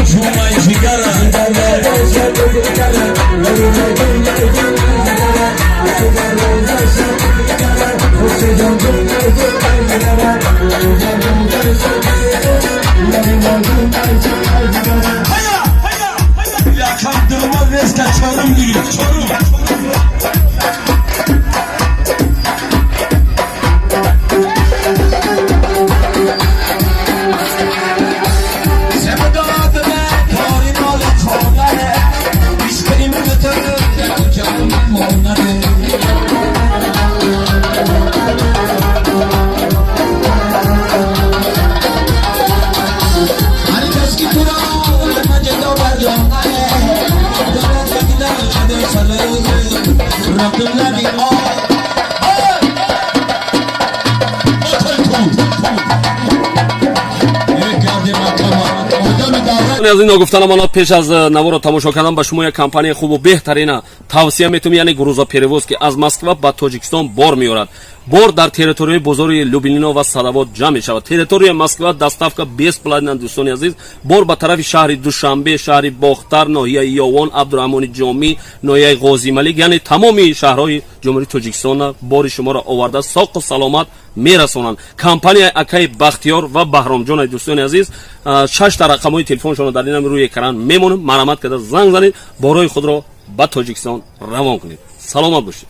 Ҷумай ҷигара. Yakandırma reska Çorum giriyor. Çorum. Аз ин ногуфта намонад, пеш аз наворо тамошо кардан ба шумо як компанияи хубу беҳтарина тавсия метавонем, яъне грузоперевозки, аз Москва ба Тоҷикистон бор меорад. Бор дар территорияи бозори Люблино ва Садовод ҷамъ мешавад. Территорияи Москва доставка бесплатна. Дӯстони азиз, бор ба тарафи шаҳри Душанбе, шаҳри Бохтар, ноҳияи Ёвон, Абдураҳмони Ҷомӣ, ноҳияи Ғозималик, яъне тамоми шаҳрҳои Ҷумҳурии Тоҷикистона бори шуморо оварда, соқу саломат мерасонанд. Компанияи акаи Бахтиёр ва Баҳромҷонаи. Дӯстони азиз, шашта рақамҳои телефоншонро дар инам рӯи экран мемонем. Марҳамат карда занг занед, борои худро ба Тоҷикистон равон кунед. Саломат бошед.